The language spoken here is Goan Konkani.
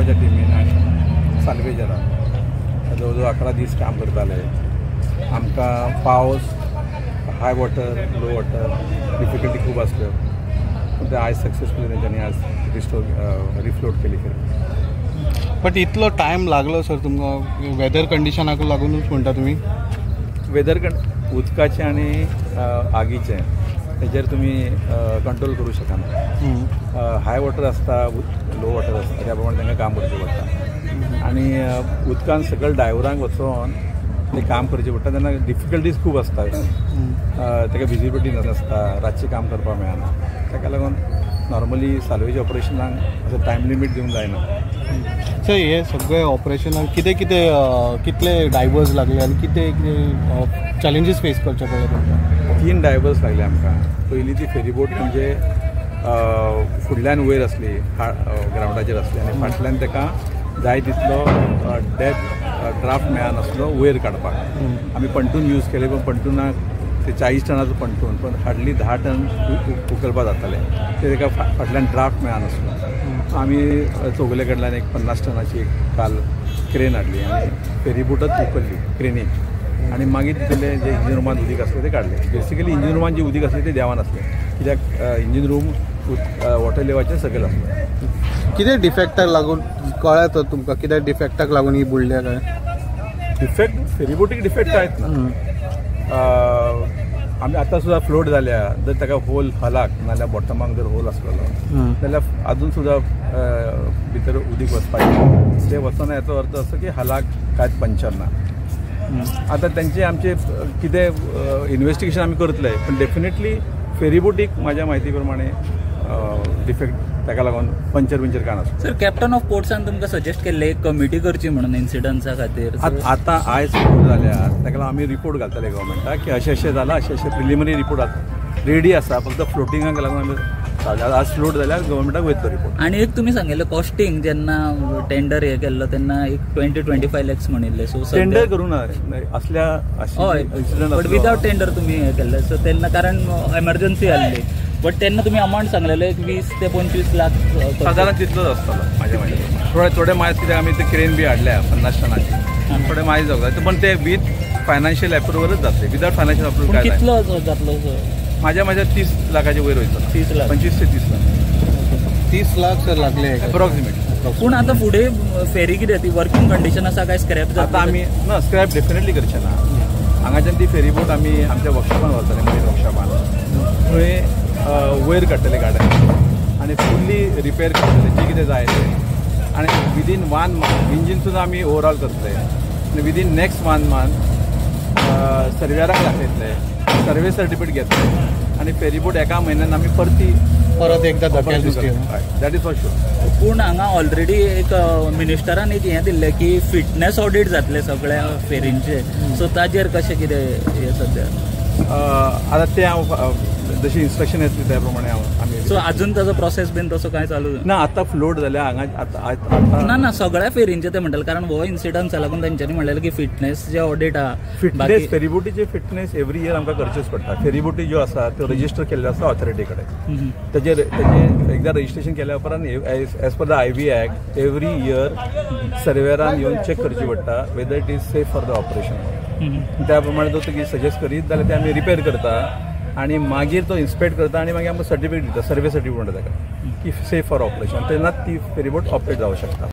वर्कशॉपाच्या टिमीन आनी साल्वेजरान जवळ जवळ 11 दीस काम करताले. आमकां पावस, high water, low water difficulty खूब आसल्यो, पूण ते आयज सक्सेसफुली तेंच्यांनी आज रिस्टोर रिफ्लोट केली फेरी. बट इतलो टायम लागलो सर तुमकां वेदर कंडिशनाक लागूनच म्हणटा तुमी? वेदर उदकाचें आनी आगीचें तेजेर तुमी कंट्रोल करूं शकना. हाय वॉटर आसता, लो वॉटर आसता, त्या प्रमाणे तांकां काम करचें पडटा आनी उदकान सकयल डायवरांक वचोन ते काम करचें पडटा तेन्ना डिफिकल्टीज खूब आसता. ताका विजिबिलिटी नासता, रातचें काम करपाक मेळना, ताका लागून नॉर्मली साल्वेज ऑपरेशनाक असो टायम लिमीट दिवंक जायना. सर हे सगळे ऑपरेशनाक कितें कितें कितले डायवर्स लागले आनी कितें कितें चॅलेंजीस फेस करचे पडले तुमकां? 3 डायवर्स लागले आमकां. पयलीं ती फेरीबोट म्हणजे फुडल्यान वयर आसली, ग्रावंडाचेर आसली आनी फाटल्यान ताका जाय तितलो डेप्थ ड्राफ्ट मेळनासलो वयर काडपाक. आमी पंटून यूज केले, पण पंटूनाक ते 40 टनाचो पंटून पण हार्डली 10 टन उखलपाक जाताले, ते ताका फाटल्यान ड्राफ्ट मेळनासलो. आमी चौगुले कडल्यान एक 50 टनाची एक काल क्रेन हाडली आनी फेरीबोटच उखल्ली क्रेनीन आनी मागीर तितले जे इंजीन रुमान उदीक आसलें ते काडलें. बेसिकली इंजीन रुमान जे उदीक आसलें ते देंवनासलें, कित्याक इंजीन रूम वॉटर लेवलाचेर सकयल आसलो. कितें डिफेक्टाक लागून कळ्ळें तर तुमकां कितें डिफेक्टाक लागून ही बुडल्या काय? डिफेक्ट फेरीबोटीक डिफेक्ट कांयच ना. आमी आतां सुद्दां फ्लोट जाल्या जर ताका होल हलाक नाजाल्यार बॉटमाक जर होल आसलेलो जाल्यार आजून सुद्दां भितर उदीक वचपाचें, तें वचना हाचो अर्थ असो की हलाक कांयच पंचर ना. आतां तेंचे आमचे कितें इन्वेस्टिगेशन आमी करतले, पण डेफिनेटली फेरीबोटीक म्हाज्या म्हायती प्रमाणे डिफेक्ट ताका लागून पंचर बिंचर काय नासलो. सर कॅप्टन ऑफ पोर्ट्सान तुमकां सजेस्ट केल्ले एक कमिटी करची म्हणून इन्सिडंट्सा खातीर. आतां आयज सुरू जाल्या ताका लागून आमी रिपोर्ट घालतले गव्हर्मेंटाक की अशें अशें जालां, अशें अशें प्रिलिमिनरी रिपोर्ट आतां रेडी आसा, फक्त फ्लोटिंगाक लागून आमी आज फ्लोट जाल्यार गव्हर्मेंटाक वयतलो रिपोर्ट. आनी एक तुमी सांगिल्लें कॉस्टिंग जेन्ना टेंडर हे केल्लो तेन्ना एक 20-25 लॅक्स म्हणिल्लें. सो टेंडर करूं ना असल्या हय, बट विदावट टेंडर तुमी हे केल्लें. सो तेन्ना कारण एमर्जन्सी आसली, बट तेन्ना तुमी अमावंट सांगलेले एक 20 ते 25 लाख सादारण तितलोच आसतलो म्हाज्या म्हाज्या. थोडे थोडे मायज कित्याक आमी ते क्रेन बी हाडल्या 50 टनाची, थोडे मायज जावंक, पण ते विथ फायनान्शियल एप्रुवलच जातले. विदावट फायनान्शियल अप्रुवल कितलो जातलो? म्हाज्या म्हाज्या 30 लाखाचे वयर वयतलो. 30 लाख, 25 ते 30 लाख. 30 लाख सर लागले अप्रॉक्सिमेट. पूण आतां फुडें फेरी कितें ती वर्किंग कंडिशन आसा काय स्क्रॅप जाता? आतां आमी ना स्क्रॅप डेफिनेटली करचे ना. हांगाच्यान ती फेरीबोट आमी आमच्या वर्कशॉपान व्हरतले, मरीन वर्कशॉपान थंय वयर काडटले गाड्यान आनी फुल्ली रिपेर करतले जे कितें जाय तें. आनी विदीन 1 मंथ इंजीन सुद्दां आमी ओवरऑल करतले आनी विदीन नेक्स्ट 1 मंथ सर्वेराक दाखयतले, सर्वे सर्टिफिकेट घेतले आनी फेरीबोट एका म्हयन्यान आमी परती परत एकदा धकेल. That is for sure. पूण हांगा ऑलरेडी एक मिनिस्टरान एक हें दिल्लें की फिटनेस ऑडीट जातलें सगळ्या फेरींचे, सो ताजेर कशें कितें हें सद्या? आतां तें हांव जशी इन्स्ट्रक्शन येतली त्या प्रमाणे आमी. सो अजून ताजो प्रोसेस बीन तसो कांय चालू ना? आतां फ्लोट जाल्या हांगा आतां ना ना सगळ्या फेरींचे ते म्हणटाले, कारण हो इन्सिडंट लागून तेंच्यांनी म्हणलेलें की फिटनेस जे ऑडीट आहा, फिटनेस फेरीबोटीचे फिटनेस एवरी इयर आमकां करचेच पडटा. फेरीबोटी ज्यो आसा त्यो रजिस्टर केल्ल्यो आसता ऑथॉरिटी कडेन, तेजेर तेजें एकदां रजिस्ट्रेशन केल्या उपरांत as per the IB act every year सर्वेरान येवन चॅक करची पडटा whether it is safe for the operation. त्या प्रमाणे जो तुगे सजेस्ट करीत जाल्यार ते आमी रिपेर करता आनी मागीर तो इन्स्पेक्ट करता आनी मागीर आमकां सर्टिफिकेट दिता, सर्वे सर्टिफिकेट म्हणटा ताका, की सेफ फॉर ऑपरेशन, तेन्नाच ती फेरीबोट ऑपरेट जावंक शकता.